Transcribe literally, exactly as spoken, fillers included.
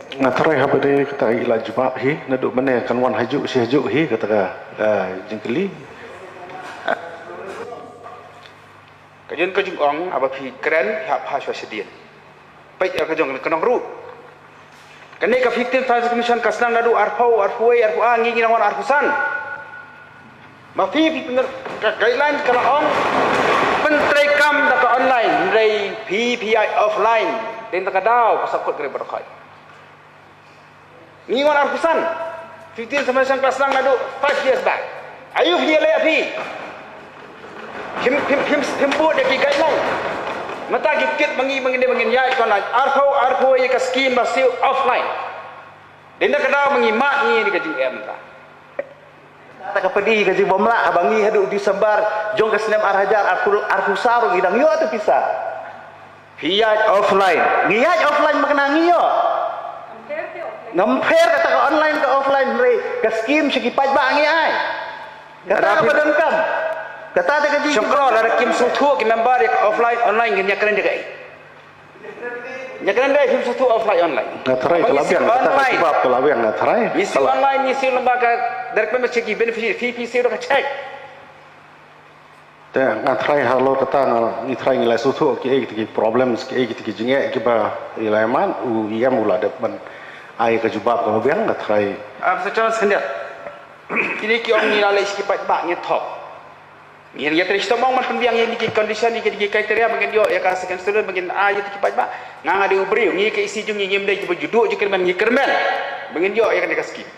Nga tharai haba dei kata i la jubab hi, naduh mynne kan wan hajuh shi hajuh hi kata ka, ah, jingkylli. Ka jong ka jong ong haba phi kren hap ha shwa shadien. Peit ka jong ka nong ruh. Kane ka fifteen Finance Commission ka sdang naduh arphew, arphew wei, arphew ar, ngi ngi nang wan arphew san. Ma phi phi pynner ka guideline ka la ong pyntrei kam da ka online, hynrei phi phi ïaid offline. Dei na ka daw ka sap kut kare ba da khoi. Ngi ngon arphew san. Fifteen Finance Commission ka sdang naduh five years back. Ayu phi leh phi. Phim phim phim phim bud da ki guideline. Mynta ki kit ma ngi ma ngi ne ma ngi ïaid ka online. Arphew arphew ïa ka scheme ba siew offline. Dei na ka daw ma ngi mad ngi ni ka jingem mynta. Ta ka padi ka jingbymrah haba ngi haduh December jong ka snem ar hajar arphew, arphew saw ruh ngi dang ïoh tu pisa. Phi ïaid offline. Ngi ïaid offline ma kane ngi ïoh. Ngam pher kata ka online ka offline, hynrei ka scheme sha ki paidbah ngi ai. Kata ka ba donkam. Kata te ka ji. Shongkro lada kim sngewthuh ki member ïa ka offline online ngin ïa kren da kaei. Ïa kren da kaei phim sngewthuh offline online. Nga tharai ka la biang kata ka jubab ka la biang nga tharai. Ngi siew online, ngi siew lyngba ka direct payment, check ki beneficiary, phi phi siew da ka check. Te nga tharai halor kata nga, ngi tharai ngi la sngewthuh kiei kita ki problems, kiei kita ki jingeh kiba i la ïaman, u E M u la dep ban ai ka jubab kaba biang, nga tharai. Ah, Mister Chairman, sekalian. Kine ki ong ngi la leit sha ki paidbah ngi thok. Ngin ïatrei shitom ong ban pynbiang ïa kine ki condition, ïa kine ki criteria ba ngin ïoh ïa ka second student ba ngin ai ïa ki paidbah. Nga nga dei u briew, ngi ka E C jong ngi ngim dei kiba ju duh ju kyrmen, ngi kyrmen ba ngin ïoh ïa kane ka scheme.